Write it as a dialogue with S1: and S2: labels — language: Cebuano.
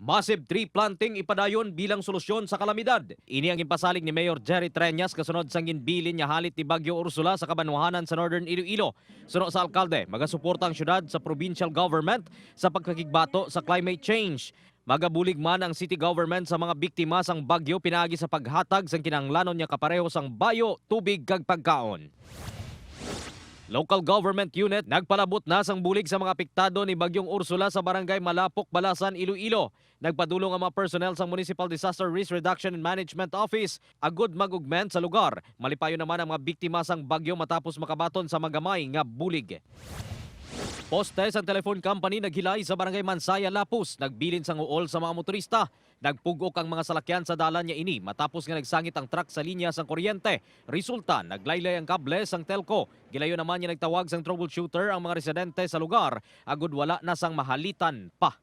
S1: Massive tree planting ipadayon bilang solusyon sa kalamidad. Ini ang ipasalig ni Mayor Jerry Treñas kasunod sang ginbilin niya halit ni Bagyo Ursula sa kabanwahanan sa Northern Iloilo. Suno sa alkalde, magasuporta ang syudad sa provincial government sa pagkakigbato sa climate change. Magabulig man ang city government sa mga biktima sang bagyo pinaagi sa paghatag sang kinahanglanon niya kapareho sang bayo, tubig kag pagkaon. Local government unit nagpalabot na sang bulig sa mga apektado ni Bagyong Ursula sa barangay Malapok, Balasan, Iloilo. Nagpadulong ang mga personnel sa Municipal Disaster Risk Reduction and Management Office agud mag-augment sa lugar. Malipayon naman ang mga biktima sang bagyo matapos makabaton sa magamay nga bulig. Poste sa telephone company naghilay sa barangay Mansaya, Lapus. Nagbilin sang uol sa mga motorista. Nagpugok ang mga salakyan sa dalan niya ini matapos nga nagsangit ang truck sa linya sang kuryente. Resulta, naglaylay ang kable sang telco. Gilayo naman niya nagtawag sang troubleshooter ang mga residente sa lugar. Agud wala na sang mahalitan pa.